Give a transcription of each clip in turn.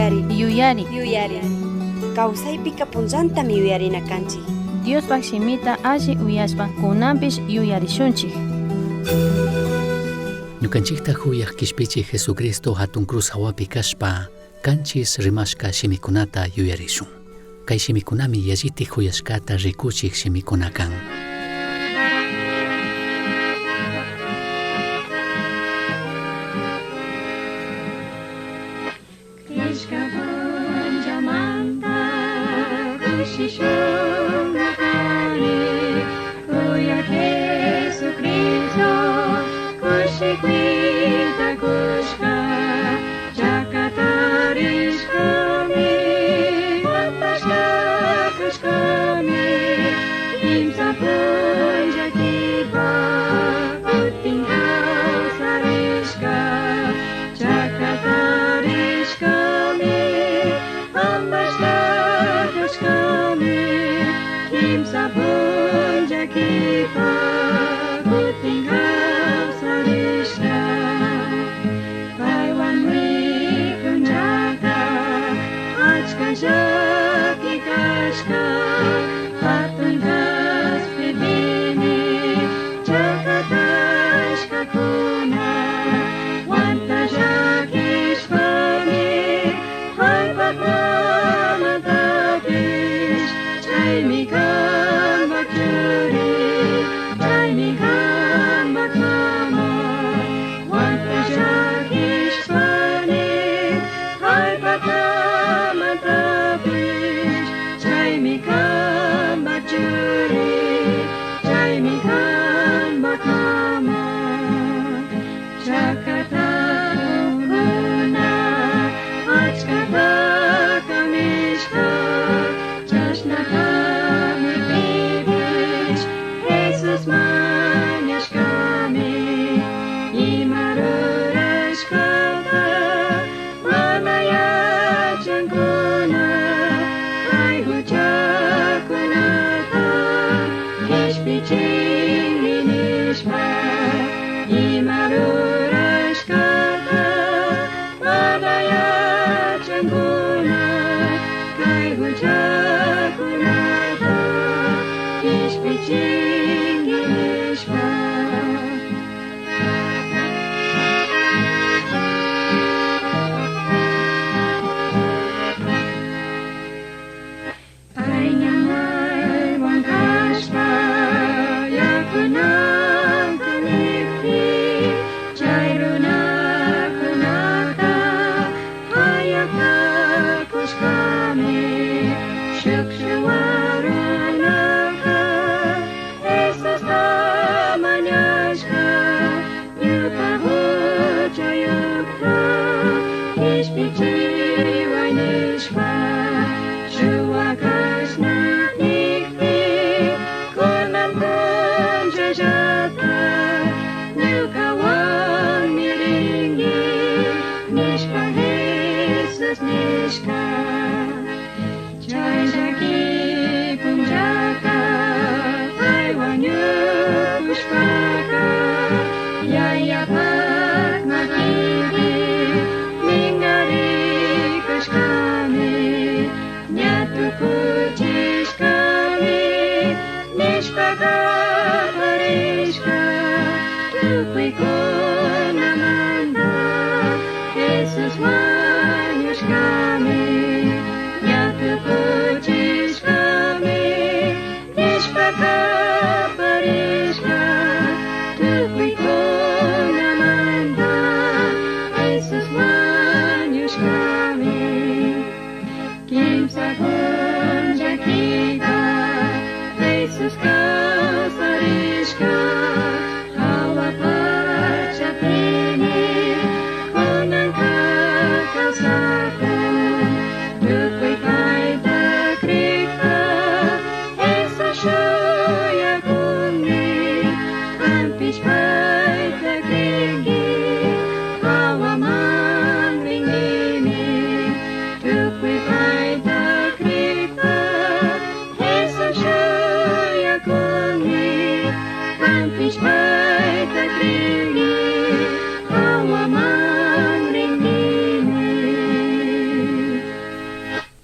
Yuyari. Yuyari. Yuyari. Kawsaypika punllantami yuyarina kanchik. Diospaj shimita alli uyashpa kunanpish yuyarishunchik. Ñukanchikta huyaj kishpichi Jesucristo hatun cruz hawapi kashpa kanchis rimashka shimikunata yuyarishun. Kay shimikunami yallitik huyashkata rikuchik shimikuna kan. Kimsa punlla kipa kutin kawsarishka.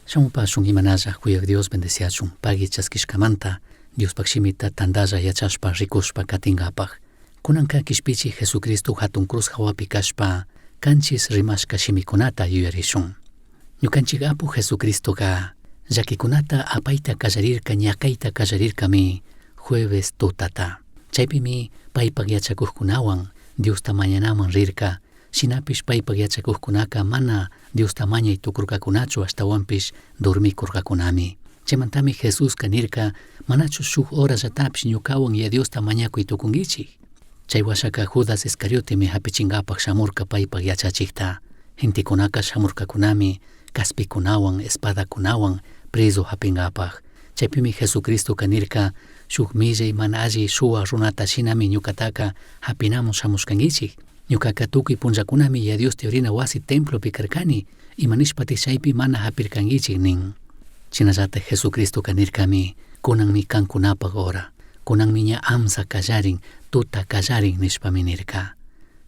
Shamupashun imanalla kuyaq Dios bendeciachun pagui chaskishkamanta Diospaq shimita tandalla yachashpa rikushpa katingapaq. Kunanka kishpichi Jesucristo hatun cruz hawapi kashpa kanchis rimashka shimikunata yuyarishun. Ñukanchik apu Jesucristoka llakikunata apayta kallarirka ñakayta kallarirkami jueves tutata. Chaypimi paypak yachakuqkunawan Diosta mañanaman rirka. Shinapish paypak yachakuqkunaka mana Diosta mañay tukurkakunachu ashtawanpish dormikurkakunami. Chaymantami Jesuska nirka manachu shuk horallatapish ñukawan ya Diosta mañakuy tukunkichik. Chay washaka Judas Iscariotemi hapichinkapaq shamurka paypak yachachikta. Gentekunaka shamurkakunami kaspikunawan espadakunawan preso hapinkapaq. Chaypimi Jesucristoka nirka shuk millay mana alli shuwa runata shinami ñukataka hapinamun shamushkankichik. Ñukaka tukuy punllakunami ya Diosta yurina wasi templopi karkani imanishpatik chaypi mana hapirkankichik nin. Shinallatak Jesucristoka nirkami kunanmi kankunapak hora. Kunanmi ña amsa kallarin tuta kallarin nishpami nirka.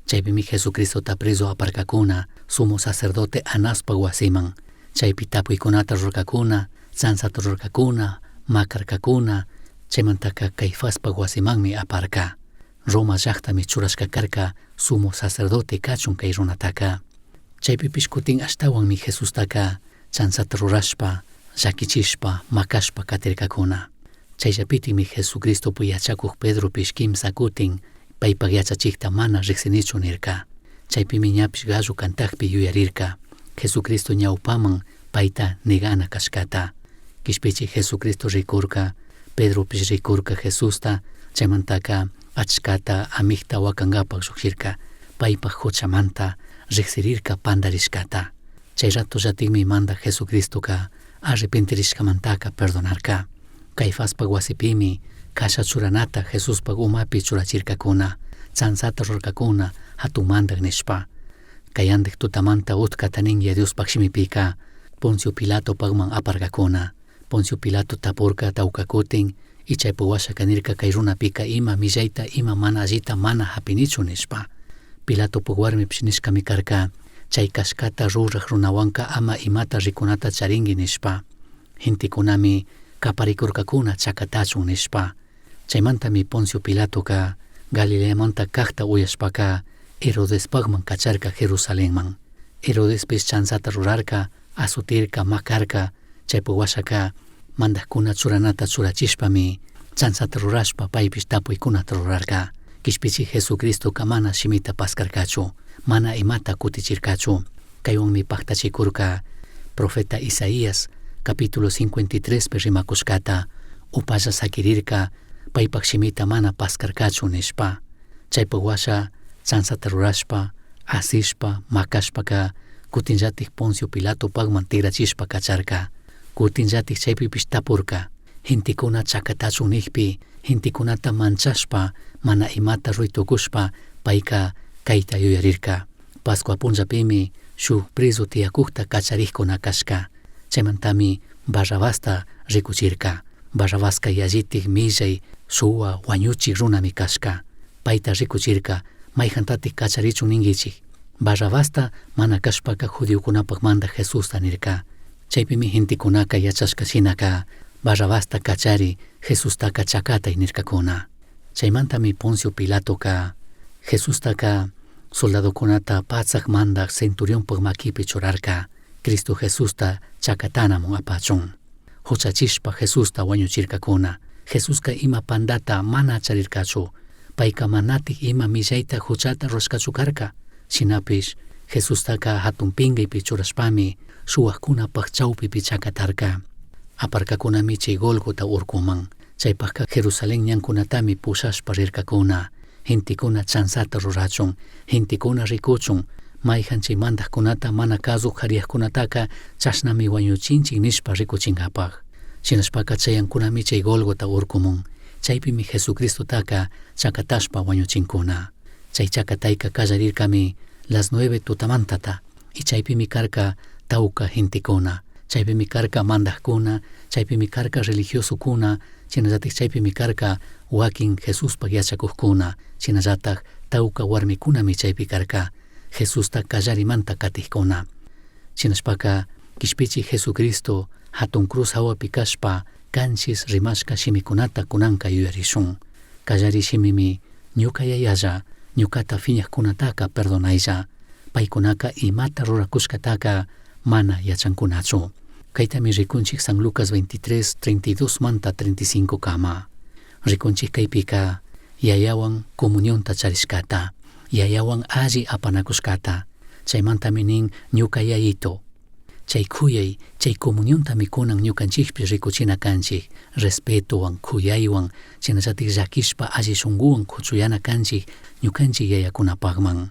Chaypimi Jesucristota preso aparkakuna sumo sacerdote Anaspa wasiman. Chaypi tapuykunata rurarkakuna, chanzata rurarkakuna, makarkakuna, chaymantaka Caifaspa wasimanmi aparka. Roma llaqtami churashka karka sumo sacerdote kachun kay runataka. Chaypipish kutin ashtawanmi Jesustaka chanzata rurashpa, llakichishpa, makashpa katirkakuna. Chayllapitikmi Jesucristopi yachakuq Pedropish kimsa kutin paypak yachachikta mana riqsinichu nirka. Chaypimi ñapish gallo kantakpi yuyarirka Jesucristo ñawpaman payta negana kashkata. Kishpichi Jesucristo rikurka, Pedropish rikurka Jesusta, chaymantaka achkata amikta wakankapak llukshirka, paypak huchamanta riqsirirka pandarishkata. Chay ratollatikmi mandak Jesucristoka arrepentirishkamantaka perdonarka. Caifaspak wasipimi kasha churanata Jesuspak umapi churachirkakuna, chanzata rurarkakuna hatun mandak nishpa. Kayandik tutamanta utkata nin ya Diospaq shimipika Poncio Pilatopakman aparkakuna. Poncio Pilato tapurka tawka kutin y chaypak washaka nirka kay runapika ima millayta ima mana allita mana hapinichu nishpa. Pilatopak warmipish nishkami karka chay kashkata ruraq runawanka ama imata rikunata charinki nishpa. Gentekunami kaparikurkakuna chakatachun nishpa. Chaymantami Poncio Pilatoka Galileamanta kaqta uyashpaka Herodespakman kacharka Jerusalenman. Herodespish chanzata rurarka, azutirka, makarka, chaypak washaka mandakuna churanata churachishpami chanzata rurashpa paypish tapuykunata rurarka. Kishpichi Jesucristoka mana shimita paskarkachu, mana imata kutichirkachu. Kaywanmi paktachikurka profeta Isaías capítulo 53 pi rimakushkata upalla sakirirka paypak shimita mana paskarkachu nishpa. Chaypak washa chanzata rurashpa, asishpa, makashpaka kutinllatik Poncio Pilatopakman tigrachishpa kacharka. Kutinllatik chaypipish tapurka. Gentekuna chakatachun nikpi, gentekunata manchashpa, mana imata ruy tukushpa payka kayta yuyarirka. Pascua punllapimi shuk preso tiyakukta kacharikuna kashka. Chaymantami Barrabasta rikuchirka. Barrabaska yallitik millay suwa wañuchik runami kashka. Payta rikuchirka mayjantatik kacharichun ninkichik. Barrabasta mana kashpaka judiokunapak mandak Jesusta nirka. Chaypimi gentekunaka yachashka shinaka Barrabasta kachari Jesustaka chakatay nirkakuna. Chaymantami Poncio Pilatoka Jesustaka soldadokunata patsak mandak centurionpak makipi churarka Cristo Jesusta chakatanamun apachun. Huchachishpa Jesusta wañuchirkakuna. Jesuska ima pandata mana charirkachu. Payka manatik ima millayta huchata rurashkachu karka. Shinapish Jesustaka hatun pinkaypi churashpami suwakkunapak chawpipi chakatarka. Aparkakunami chay Golgota urkuman. Chaypakka Jerusalén ñankunatami pushashpa rirkakuna. Gentekuna chanzata rurachun, gentekuna rikuchun, mayjan chay mandakkunata mana kazuk hariyakkunataka chashnami wañuchinchik nishpa rikuchinkapak. Shinashpaka chayankunami chay Golgota urkumun. Chaypimi Jesucristotaka chakatashpa wañuchinkuna. Chay chakatayka kallarirkami las 9 tutamantata. Y chaypimi karka tawka gentekuna. Chaypimi karka mandakuna, chaypimi karka religiosokuna, shinallatik chaypimi karka wakin Jesuspak yachakukkuna, shinallatak tawka warmikunami chaypi karka, Jesusta kallarimanta katikkuna. Shinashpaka Kishpichij Jesucristo hatun cruz hawapi kashpa kanchis rimashka shimikunata kunanka yuyarishun. Kallari shimimi ñuka yayalla ñukata fiñajkunataka perdonaylla. Paykunaka imata rurakushkataka mana yachankunachu. Kaytami rikunchik San Lucas 23, 32 manta 35 kama. Rikunchik kaypika yayawan comunionta charishkata, yayawan alli apanakushkata. Chaymantami nin ñuka yayito. Chay kuyay, chay comuniontami kunan ñukanchikpi rikuchina kanchik, respetowan, kuyaywan, shinallatik llakishpa alli shunkuwan kuchuyana kanchik ñukanchik yayakunapakman.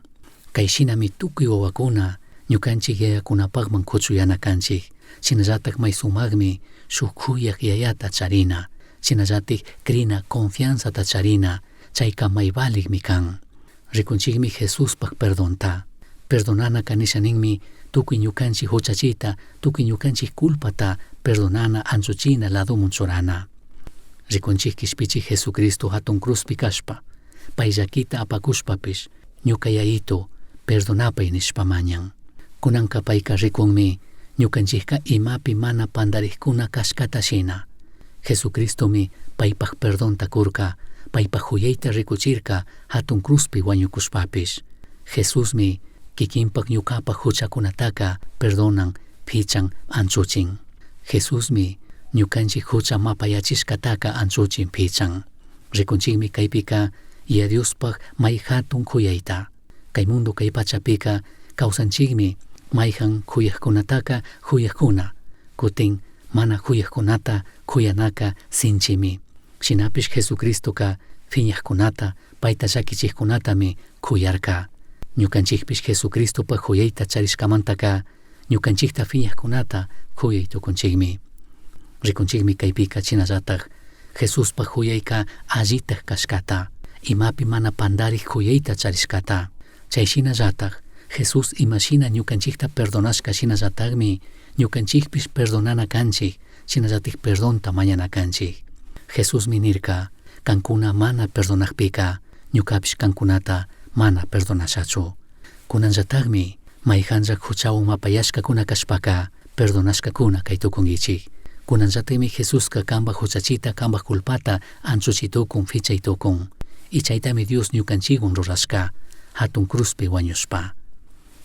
Kay shinami tukuy wawakuna ñukanchik yayakunapakman kuchuyana kanchik. Shinallatak may sumakmi shuk kuyak yayata charina, shinallatik krina confianzata charina, chayka may valikmi kan. Rikunchikmi Jesuspak perdonta. Perdonana kanisha ninmi tukuy ñukanchik huchachita, tukuy ñukanchik culpata perdonana anchuchina ladumun churana. Rikunchik kishpichik Jesucristo hatun cruzpi kashpa, pay llakita apakushpapish, ñuka yayito perdonapay nishpa mañan. Kunanka payka rikunmi ñukanchikka imapi mana pandarikuna kashkata shina. Jesucristomi paypak perdonta kurka, paypak huyayta rikuchirka hatun cruzpi wañukushpapish. Jesusmi kikinpak ñukapak huchakunataka perdonan, pichan, anchuchin. Jesusmi ñukanchik hucha mapayachishkataka anchuchin, pichan. Rikunchikmi kaypika Yaya Diospaj may hatun kuyayta. Kay mundo kay pachapika kawsanchikmi mayhan kuyaqkunataka kuyaqkuna, kutin mana kuyaqkunata kuyanaka sinchimi. Shinapish Jesucristoka phiñaqkunata, payta llakichikkunatami kuyarka. Ñukanchikpish Jesucristopak kuyayta charishkamantaka ñukanchikta phiñaqkunata kuyay tukunchikmi. Rikunchikmi kaypika shinallatak Jesuspak kuyayka allitak kashkata, imapi mana pandarik kuyayta charishkata. Chay shinallatak Jesús imashina ñukanchikta perdonashka shinallatakmi ñukanchikpish perdonana kanchik, shinallatik perdonta mañana kanchik. Jesusmi nirka, kankuna mana perdonakpika, ñukapish kankunata mana perdonashachu. Kunanllatakmi mayhanlla huchawan mapayashkakuna kashpaka perdonashkakuna kay tukunkichik. Kunanllatakmi Jesuska kanpak huchachita, kanpak culpata anchuchitukun, fichaytukun. Y chaytami Dios ñukanchikwan rurashka, hatun cruzpi wañushpa.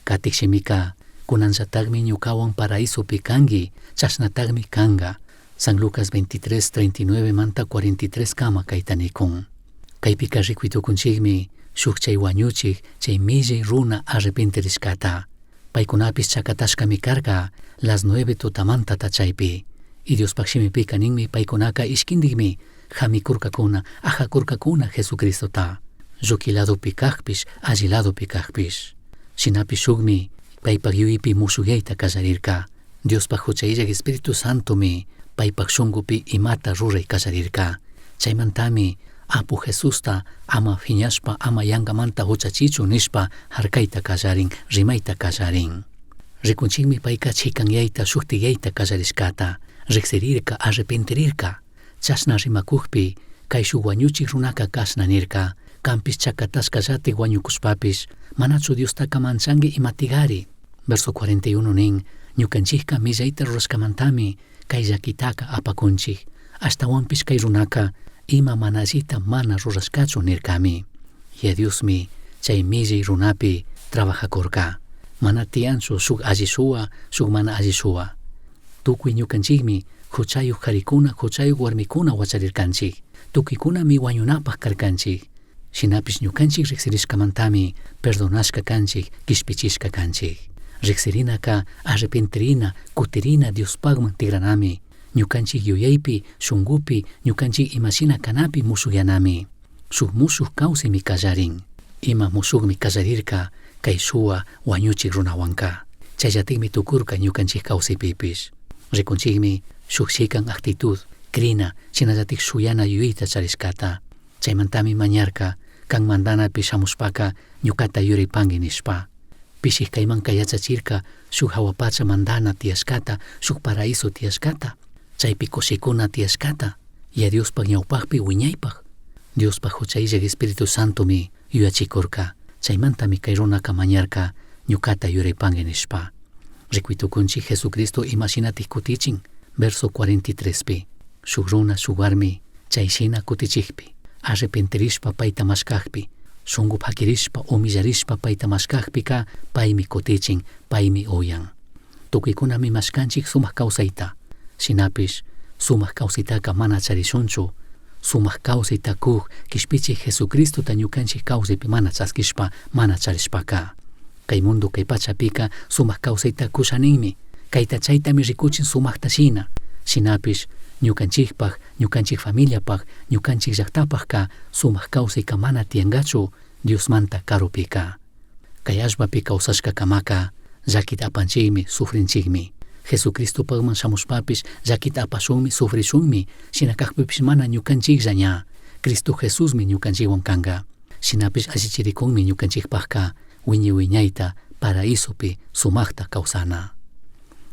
Katik shimika, kunanllatakmi ñukawan paraísopi kanki, chashnatakmi kanka. San Lucas 23, 39 manta 43 kama kayta nikun. Kaypika rikuy tukunchikmi shuk chay wañuchik, chay millay runa arrepentirishkata. Paykunapish chakatashkami karka las 9 tutamantata chaypi. Y Diospaj shimipika ninmi paykunaka ishkindikmi hamikurkakuna, ajakurkakuna Jesucristota. Lluqui ladopi kajpish, alli ladopi kajpish. Shinapish shukmi paypak yuyaypi mushuyayta kallarirka. Diospaj huchayllak Espíritu Santomi paypak shunkupi imata ruray kallarirka. Chaymantami Apu Jesusta ama phiñashpa, ama yankamanta huchachichu nishpa harkayta kallarin, rimayta kallarin. Rikunchikmi payka chikanyayta, shuktiyayta kallarishkata, riksirirka, arrepentirirka. Chashna rimakukpi kay shuk wañuchik runaka kashna nirka, kanpish chakatashkallatik wañukushpapish, manachu Diostaka manchanki imatigari. Verso 41 nin, ñukanchikka millayta rurashkamantami kay llakitaka apakunchik, ashtawanpish kay runaka ima mana allita mana rurashkachu nirkami. Yaya Diosmi chay millay runapi trabajakurka. Mana tiyanchu shuk alli shuwa, shuk mana alli shuwa. Tukuy ñukanchikmi huchayuq karikuna, huchayuq warmikuna wacharirkanchik. Tukuykunami wañunapak karkanchik. Shinapish ñukanchik riksirishkamantami perdonashka kanchik, kishpichishka kanchik. Riksirinaka arrepentirina, kutirina Diospakman tigranami. Ñukanchik yuyaypi, shunkupi, ñukanchik imashina kanapi mushuyanami. Shuk mushuk kawsaymi kallarin. Ima mushukmi kallarirka kay shuwa wañuchik runawanka. Chayllatikmi tukurka ñukanchik kawsaypipish. Rikunchikmi shuk shikan actitud, krina, shinallatik shuyana yuyayta charishkata. Chaymantami mañarka, kan mandanapi shamushpaka ñukata yuripanki nishpa. Pishik kaymanka yachachirka shuk hawa pacha mandana tiyashkata, shuk paraíso tiyashkata, chaypi kushikuna tiyashkata, Yaya Diospaj ñawpakpi wiñaypak. Diospaj huchayllak Espíritu Santomi yuyachikurka, chaymantami kay runaka mañarka ñukata yuripanki nishpa. Ricui tucunchij Jesucristo ima shinataj cutichin, verso 43pi. Shuj runa, shuj huarmi, chai shina cutichijpi, arrepentirishpa paita mashcajpi, shungu paquirishpa, humillarishpa paita mashcajpica, paimi cutichin, paimi uyan. Tucuicunami mashcanchij sumaj causaita. Shinapish, sumaj causaitaca mana charishunchu, sumaj causaita cuj quishpichij Jesucristota ñucanchij causaipi mana chasquishpa, mana charishpaca. Cai mundo cai pachapica sumaj causaita cusha ninmi, caita chaitami ricuchin sumajta shina. Shinapish, ñucanchijpaj, ñucanchij familiapaj, ñucanchij llajtapajca sumaj causaica mana tiyangachu Diosmanta carupica. Cai allpapi causashcacamaca llaquita apanchijmi, sufrinchijmi. Jesucristopajman shamushpapish llaquita apashunmi, sufrishunmi, shina cajpipish mana ñucanchijlla ña. Cristo Jesusmi ñucanchijhuan canga. Shinapish allichiricunmi ñucanchijpajca huiñai huiñaita paraisopi sumajta causana.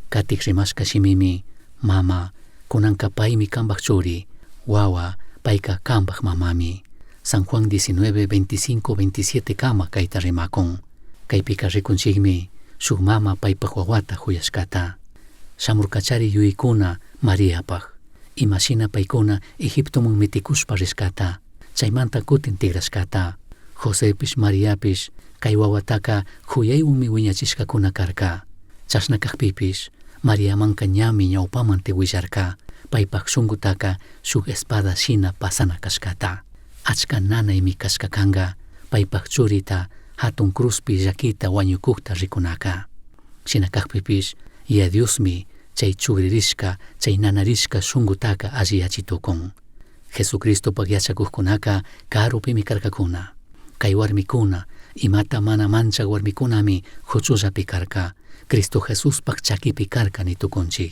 Catij rimashca shimimi, mama, cunanca paimi cambaj churi, huahua, paica cambaj mamami. San Juan 19, 25, 27 cama caita rimacun. Caipica ricunchijmi, shuj mama paipaj huahuata juyashcata. Shamurcachari yuyaicuna Mariapaj. Ima shina paicuna Egiptoman miticushpa rishcata. Chaimanta cutin tigrashcata. Josepish Mariapish cai huahuataca juyaihuanmi huiñachishcacuna carca. Chashna cajpipish Mariamanca ñami ñaupaman huillarca, paipaj shungutaca shuj espada shina pasana cashcata. Achca nanaimi cashca canga, paipaj churita jatun cruzpi llaquita huañucujta ricunaca. Shina cajpipish, Yaya Diosmi chay chugririshca, chay nanarishca shungutaca alliyachi tucun. Jesucristopaj yachacujcunaca carupimi carcacuna. Cai huarmicuna, imata mana manchaj huarmicunami juchullapi carca, Cristo Jesuspaj chaquipi carca ni tucunchij.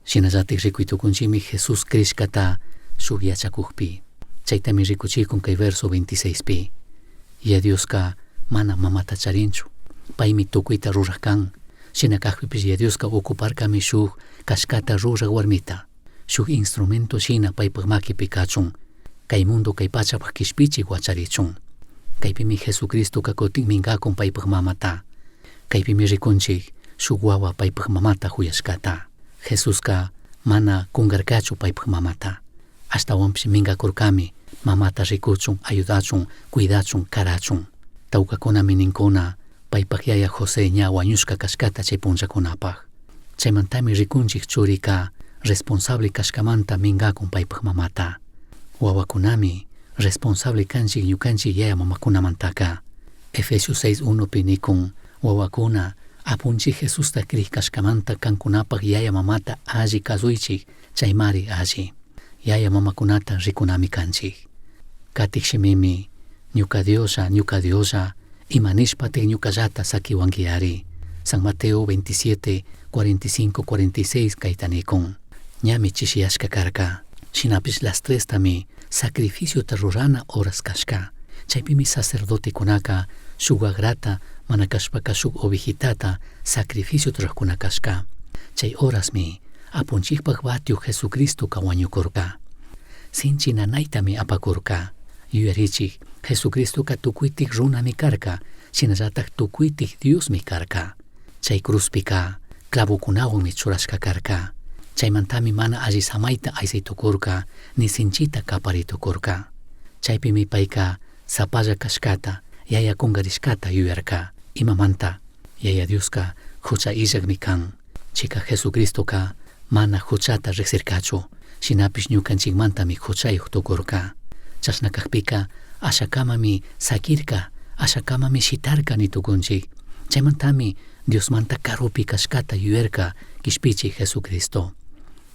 Shinallataj ricui tucunchimi Jesús crishcata shuj yachacujpi. Chaitami ricuchicun cai verso 26pi. Yaya Diosca mana mamata charinchu. Paimi tucuita ruraj can. Shina cajpipish Yaya Diosca ocuparcami shuj cashcata ruraj huarmita. Shuj instrumento shina paipaj maquipi cachun. Cai mundo cai pachapaj quishpichij huacharichun. Caipimi Jesucristoca cutin mingacun paipaj mamata. Caipimi ricunchij shuj huahua paipaj mamata juyashcata. Jesusca mana cungarcachu paipaj mamata. Ashtahuanpish mingacurcami mamata ricuchun, ayudachun, cuidachun, carachun. Taucacunami nincuna paipaj yaya José ña huañushca cashcata chay punllacunapaj. Chaimantami ricunchij churica responsable cashcamanta mingacun paipaj mamata. Huahuacunami responsable canchij ñucanchij yaya mamacunamantaca. Efesios 6.1pi nicun, huahuacuna, Apunchij Jesusta crij cashcamanta cancunapaj yaya mamata alli cazuichij, chaimari alli. Yaya mamacunata ricunami canchij. Catij shimimi, ñuca Dioslla, ñuca Dioslla, ima nishpataj ñucallata saquihuanguiari. San Mateo 27, 45, 46 caita nicun. Ñami chishiyashca carca. Shinapish las trestami sacrificiota rurana horas cashca. Chaipimi sacerdotecunaca shuj huagrata, mana cashpaca shuj ovejitata sacrificiota rurajcuna cashca. Chai horasmi Apunchijpaj batio Jesucristoca huañucurca. Sinchi nanaitami apacurca. Yuyarichij, Jesucristoca tucuitic runami carca, shinallataj tucuitic Diosmi carca. Chai cruzpica clavocunahuanmi churashca carca. Chaimantami mana alli samaita aisai tucurca, ni sinchita capari tucurca. Chaipimi paica sapalla cashcata, yaya cungarishcata yuyarca. Imamanta, Yaya Diosca jucha illajmi can. Chica Jesucristoca mana juchata rijsircachu, shinapish ñucanchijmantami juchayuj tucurca. Chashna cajpica ashacamami saquirca, ashacamami shitarca ni tucunchij. Chaimantami Diosmanta carupi cashcata yuyarca quishpichij Jesucristo.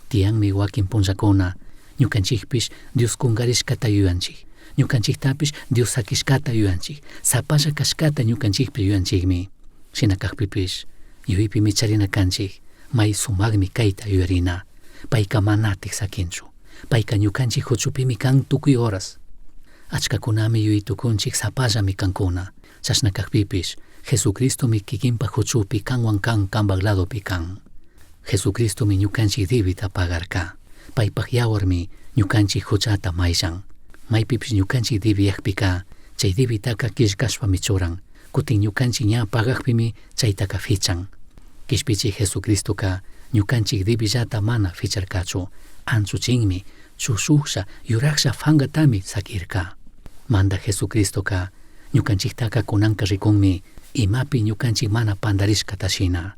Tiyanmi huaquin punllacuna, ñucanchijpish Dios cungarishcata yuyanchij. Ñucanchijtapish Dios saquishcata yuyanchij. Sapalla cashcata ñucanchijpish yuyanchijmi. Shina cajpipish, yuyapimi charina canchij, may sumajmi caita yuyarina. Paica manataj saquinchu. Paica ñucanchij juchupimi can tucui horas. Achcacunami yuyai tucunchij sapallami cancuna. Chashna cajpipish, Jesucristomi quiquinpaj juchupi canhuan can cambaj ladopi can. Jesucristomi ñucanchij dibita pagarca. Paipaj yahuarmi ñucanchij juchata maillan. Maipipish ñucanchij dibiyajpica, chay dibitaca quillcashpami churan. Cutin ñucanchij ña pagajpimi chaitaca fichan. Kishpichij Jesucristoca ñucanchij dibillata mana ficharcachu, anchuchinmi, chushujlla, yurajlla fangatami saquirca. Mandaj Jesucristoca ñucanchijtaca cunanca ricunmi, imapi ñucanchij mana pandarishcata shina.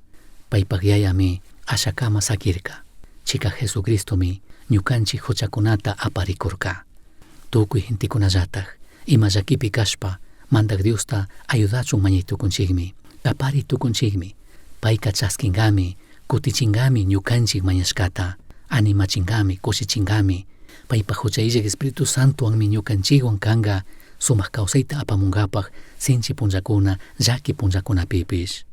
Paipaj Yayami ashacama saquirca. Chica Jesucristomi ñucanchij juchacunata aparicurca. Tucui gentecunallataj ima llaquipi cashpa Mandaj Diosta ayudachun mañai tucunchijmi, tapari tucunchijmi. Paica chasquingami, cutichingami ñucanchij mañashcata, animachingami, cushichingami. Paipaj jucha illaj Espíritu Santowanmi ñucanchijhuan canga sumaj causaita apamungapaj sinchi punllacuna, llaqui punllacunapipish.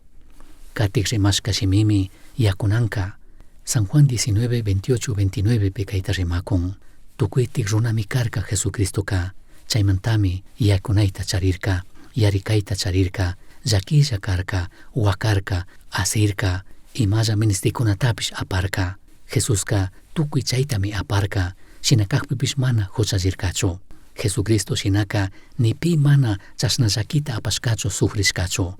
Catij rimashca shimimi yacunanca. San Juan 19, 28, 29 pi caita rimacun. Tucuitic runami carca Jesucristoca, chaimantami yacunaita charirca, yaricaita charirca, llaquilla carca, huacarca, asirca, imalla ministicunatapish aparca. Jesusca tucui chaitami aparca, shina cajpipish mana juchallircachu. Jesucristo shinaca ni pi mana chashna llaquita apashcachu sufrishcachu.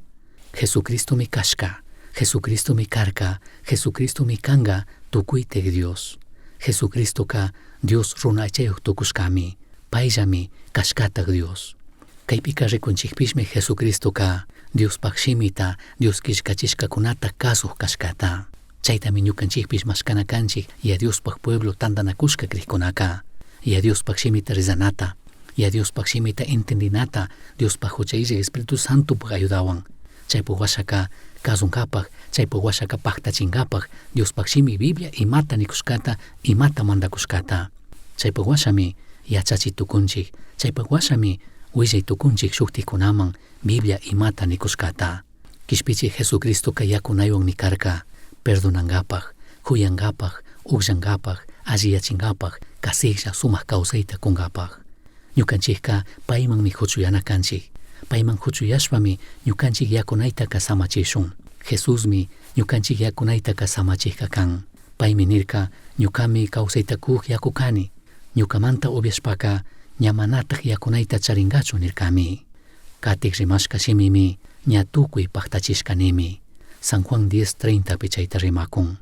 Jesucristomi cashca, Jesucristomi carca, Jesucristomi canga tucuitec Dios. Jesucristoca Dios runa aychayuj tucushcami, paillami cashcataj Dios. Caipica ricunchijpishmi Jesucristoca Diospaj shimita, Dios quillcachishcacunata cazuj cashcata. Chaitami ñucanchijpish mashcana canchij ya Diospaj pueblo tandanacushca crijcunaca. Ya Diospaj shimita rezanata, ya Diospaj shimita entendinata, Diospaj jucha illaj Espíritu Santopaj ayudahuan. Chaypaj huashaca cazunkapaj, chaypaj huashaca pajtachinkapaj, Diospaj shimi Biblia imata nicushcata, imata mandacushcata. Chaypaj huashami yachachi tucunchij, chaypaj huashami huillai tucunchij shujticunaman Biblia imata nicushcata. Quishpichij Jesucristoca yacunaywanmi carca, perdonangapaj, juyangapaj, ugllangapaj, alliyachingapaj, casijlla sumaj causaita cungapaj. Ñucanchijca paimanmi juchuyana canchij. Paiman juchuyashpami ñucanchij yacunaitaca samachishun. Jesusmi ñucanchij yacunaitaca samachijca can. Paimi nirca, ñucami causaita cuj yacu cani. Ñucamanta upiashpaca ña manataj yacunaita charingachu nircami. Catij rimashca shimimi ña tucui pajtachishcanimi. San Juan 10:30 pi chaita rimacun.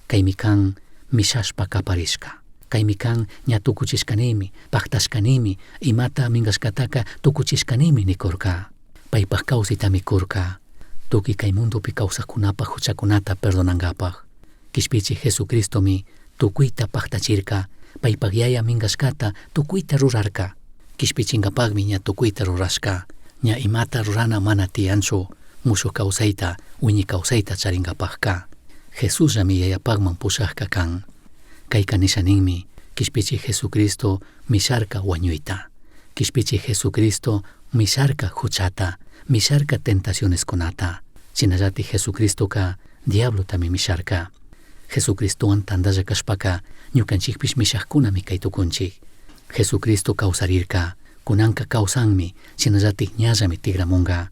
Caimi can mishashpa caparishca. Caimi can ña tucuchishcanimi, pajtashcanimi, imata mingashcataca tucuchishcanimi nicurca. Paipaj causaitami curca. Tucui cai mundopi causajcunapaj juchacunata perdonangapaj. Quishpichij Jesucristomi tucuita pajtachirca, paipaj Yaya mingashcata tucuita rurarca. Quishpichingapajmi ña tucuita rurashca. Ña imata rurana mana tiyanchu, mushuj causaita, huiñi causaita charingapajca. Jesusllami Yayapajman pushajca can. Caica nisha ninmi, Quishpichij Jesucristo misharca huañuita. Quishpichij Jesucristo misharca juchata, misharca tentacionescunata. Shinallataj Jesucristoca diablotami misharca. Jesucristohuan tandalla cashpaca ñucanchijpish mishajcunami cai tucunchij. Jesucristo causarirca, cunanca causanmi, shinallataj ñallami tigramunga.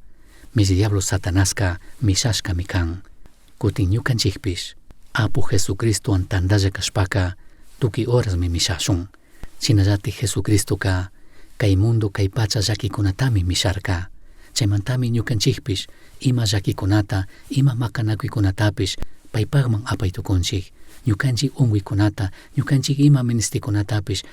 Milli diablo Satanasca mishashcami can. Cutin ñucanchijpish, Apu Jesucristohuan tandalla cashpaca tucui horasmi mishashun. Shinallataj Jesucristoca cai mundo cai pacha llaquicunatami misharca. Chaimantami ñucanchijpish ima llaquicunata, ima macanacuicunatapish paipajman apai tucunchij. Ñucanchij ungüicunata, ñucanchij ima ministicunatapish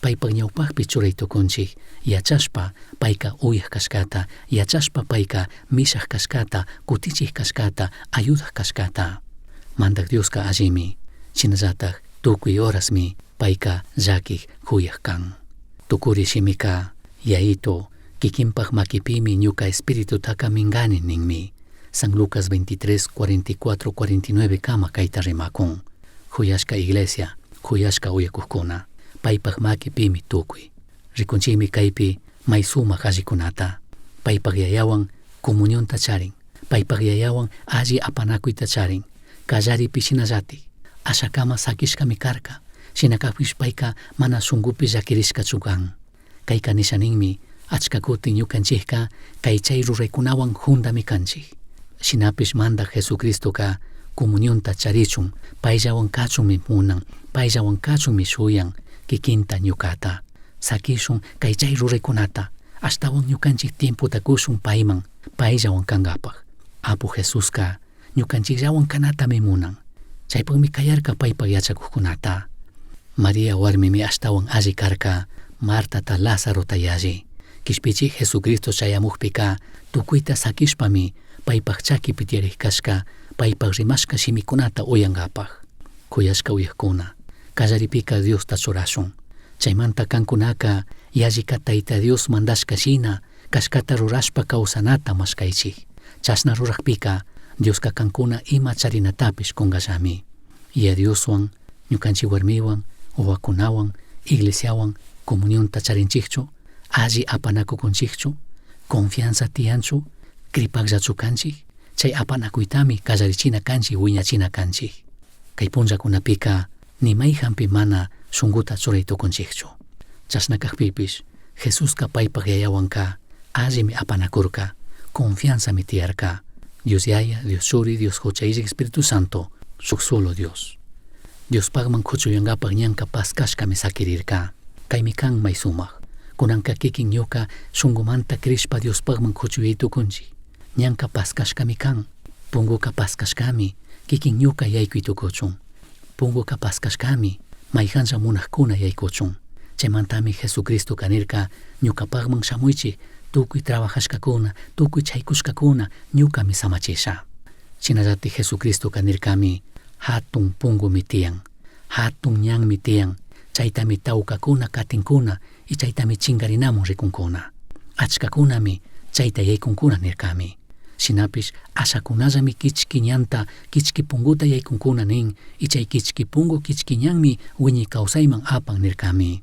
paipaj ñaupajpi churai tucunchij. Yachashpa paica uyaj cashcata, yachashpa paica mishaj cashcata, cutichij cashcata, ayudaj cashcata. Mandaj Diosca allimi, shinallataj tucui horasmi paica llaquij juyaj can. Tucuri shimica, Yaito, kikinpaj maquipimi ñuca espiritutaca mingani ninmi. San Lucas 23, 44, 49 kama caita rimacun. Juyashca iglesia, juyashca uyacujcuna, paipaj maquipimi tucui. Ricunchimi caipi may sumaj allicunata. Paipaj yayawan comunionta charin. Paipaj yayawan alli apanacuyta charin. Callaripi shinallatik. Ashacama saquishcami carca. Shina cajpish paica mana shungupi llaquirishcachu can. Caica nisha ninmi, achca cutin ñucanchijca cai chay ruraicunahuan jundami canchij. Shinapish Mandaj Jesucristoca comunionta charichun, paillahuan cachunmi munan, paillahuan cachunmi shuyan, kikinta ñucata. Saquishun cai chay ruraicunata, ashtahuan ñucanchij tiempota cushun paiman, paillahuan cangapaj. Apu Jesusca Ñucanchikllawan kanatami munan. Chaypaqmi kayarka paypaq yachakuqkunata. María warmimi ashtawan alli karka, Martata Lázarota yalli. Kishpichik Jesucristo chayamukpika tukuyta sakishpami paypaq chakipi tiyarik kashka, paypaq rimashka shimikunata uyankapaq. Kuyashka uyakuna, kallaripika Diosta churashun. Chaymanta kankunaka yallika Tayta Dios mandashka shina kashkata rurashpa kawsanata mashkaychik. Chashna rurakpika Dioska kankuna ima charinatapish kunkallami. Yaya Dioswan, ñukanchik warmiwan, wawakunawan, iglesiawan comunionta charinchikchu, alli apanakukunchikchu, confianza tiyanchu, kripakllachu kanchik, chay apanakuytami kallarichina kanchik, wiñachina kanchik. Kay punllakunapika ni mayhanpi mana shunkuta churay tukunchikchu. Chashna kakpipish Jesuska paypak yayawanka allimi apanakurka, confianzami tiyarka. Dios Yaya, Dios Churi, Dios Hucha Illak Espíritu Santo, shuk solo Dios. Diospakman kuchuyankapak ñanka paskashkami sakirirka. Kaymi kan may sumak. Kunanka kikin ñuka shunkumanta crishpa Diospakman kuchuyay tukunchik. Ñanka paskashkami kan. Punguka paskashkami, kikin ñuka yaykuy tukuchun. Punguka paskashkami, mayhanlla munajkuna yaykuchun. Chaymantami Jesucristo nirka ñukapakman shamuychik, tukuy trabajashkakuna, tukuy chaykushkakuna, ñukami samachisha. Shinallatik Jesucristo nirkami, hatun pungumi tiyan, hatun ñanmi tiyan, chaytami tawkakuna katinkuna y chaytami chinkarinamun rikunkuna. Achkakunami chayta yaykunkuna nirkami. Shinapish ashakunallami kichki ñanta, kichki punguta yaykunkuna nin, y chay kichki pungu kichki ñanmi wiñay kawsayman apan nirkami.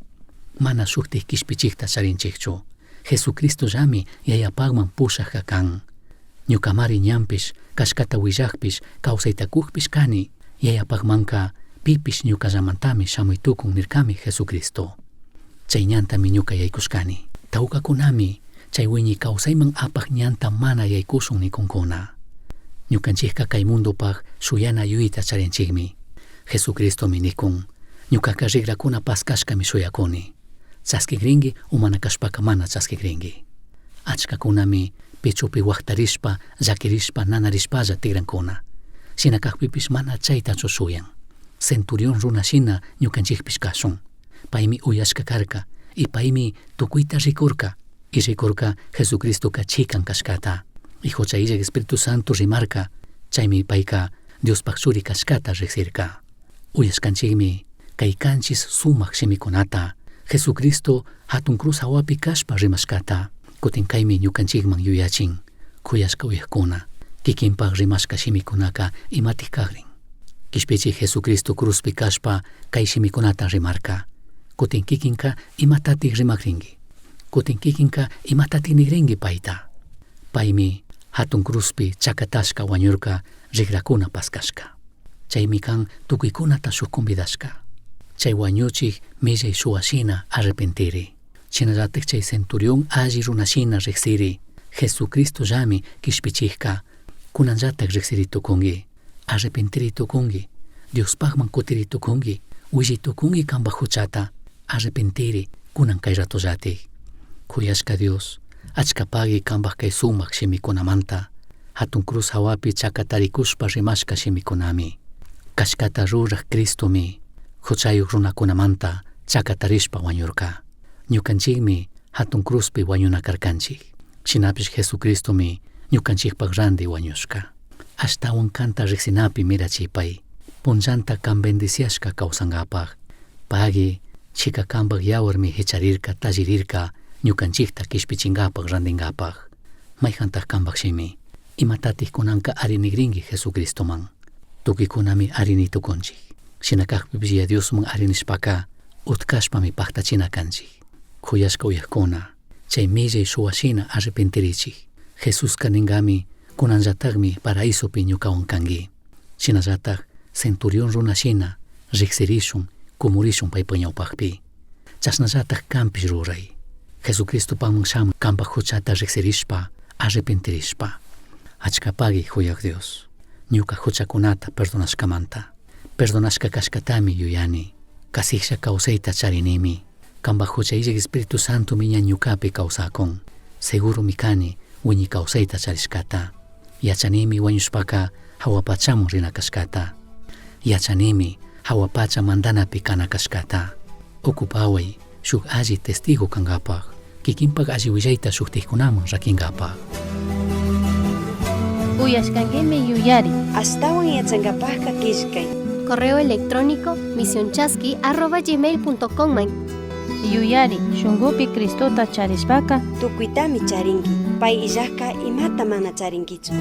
Mana shuktik kishpichikta charinchikchu. Jesucristollami yayapakman pushakka kan. Ñukamari ñanpish, kashkata willakpish, kawsayta kukpish kani, yayapakmanka pipish ñukallamantami shamuy tukun nirkami Jesucristo. Chay ñantami ñuka yaykushkani. Tawkakunami chay wiñay kawsayman apak ñanta mana yaykushun nikunkuna. Ñukanchikka kay mundopaq shuyana yuyayta charinchikmi. Jesucristomi nikun, ñukaka rikrakuna paskashkami shuyakuni. Chaskikrinki o mana kashpaka mana chaskikrinki. Achkakunami pechopi waktarishpa, llakirishpa, nanarishpalla tigrankuna. Shina kakpipish mana chaytachu shuyan. Centurión runa shina ñukanchikpish kashun. Paymi uyashka karka y paymi tukuyta rikurka y rikurka Jesucristoka chikan kashkata. Y hucha illak Espíritu Santo rimarka, chaymi payka Diospaq churi kashkata riksirka. Uyashkanchikmi kay kanchis sumak shimikunata, Jesucristo hatun cruz hawapi kashpa rimashkata, kutin kaymi ñukanchikman yuyachin, kuyashka uyakuna, kikinpak rimashka shimikunaka imatik kakrin. Kishpichik Jesucristo cruzpi kashpa kay shimikunata rimarka, kutin kikinka imatatik rimakrinki, kutin kikinka imatatik nigrinki payta. Paymi hatun cruzpi chakatashka wañurka rikrakuna paskashka. Chaymi kan tukuykunata shuk convidashka. Chay wañuchik millay shuwashina arrepentiri. Shinallatik chay centurión alli runashina riksiri. Jesucristo llami kishpichikka. Kunanllatak riksiri tukunki. Arrepentiri tukunki. Diospakman kutiri tukunki. Willay tukunki kanpak huchata. Arrepentiri kunan kay ratollatik. Kuyashka Dios, achka pagui kanpak kay sumak shimikunamanta. Hatun cruz hawapi chakatarikushpa rimashka shimikunami. Kashkata rurak Cristomi huchayuq runakunamanta chakatarishpa wañurka. Ñukanchikmi hatun cruzpi wañuna karkanchik. Shinapish Jesucristomi ñukanchikpak ranti wañushka. Ashtawan kanta riksinapi mirachipay. Punllanta kan bendiciashka kawsankapaq. Pagui chika kanpak yawarmi hicharirka tallirirka ñukanchikta kishpichinkapak rantinkapak. Mayhantak kanpak shimi. Imatatik kunanka arinigrinki Jesucristoman. Tukuykunami arini tukunchik. Shina kakpipish Yaya Diosman arinishpaka utkashpami paktachina kanchik. Kuyashka uyakuna, chay millay shuwashina arrepentirichik. Jesuska ninkami kunanllatakmi paraisopi ñukawan kanki. Shinallatak centurión runashina riksirishun, kumurishun paypak ñawpakpi. Chashnallatak kanpish ruray. Jesucristopakman shamuy kanpak huchata riksirishpa, arrepentirishpa. Achka pagui huyak Dios. Ñuka huchakunata perdonashkamanta. Perdonashka kashkatami yuyani. Kasiklla kawsayta charinimi. Kanpak hucha illak Espíritu Santo ña ñukapi kawsakun. Seguromi kani wiñay kawsayta charishkata. Yachanimi wañushpaka Jahua pachaman rina cashcata. Yachanimi jahua pacha mandanapi cana cashcata. Ocupawai shuk alli testigo cangapaj, kikinpak alli willayta shuktikkunaman rakinkapaj. Uyashkankimi yuyari. Ashtawan yachankapajka killkay. Correo electrónico misionchasqui@gmail.com man. Yuyari shunkupi Cristota charishpaka Tukuytami charinki. Pay illajka imata mana charinkichu.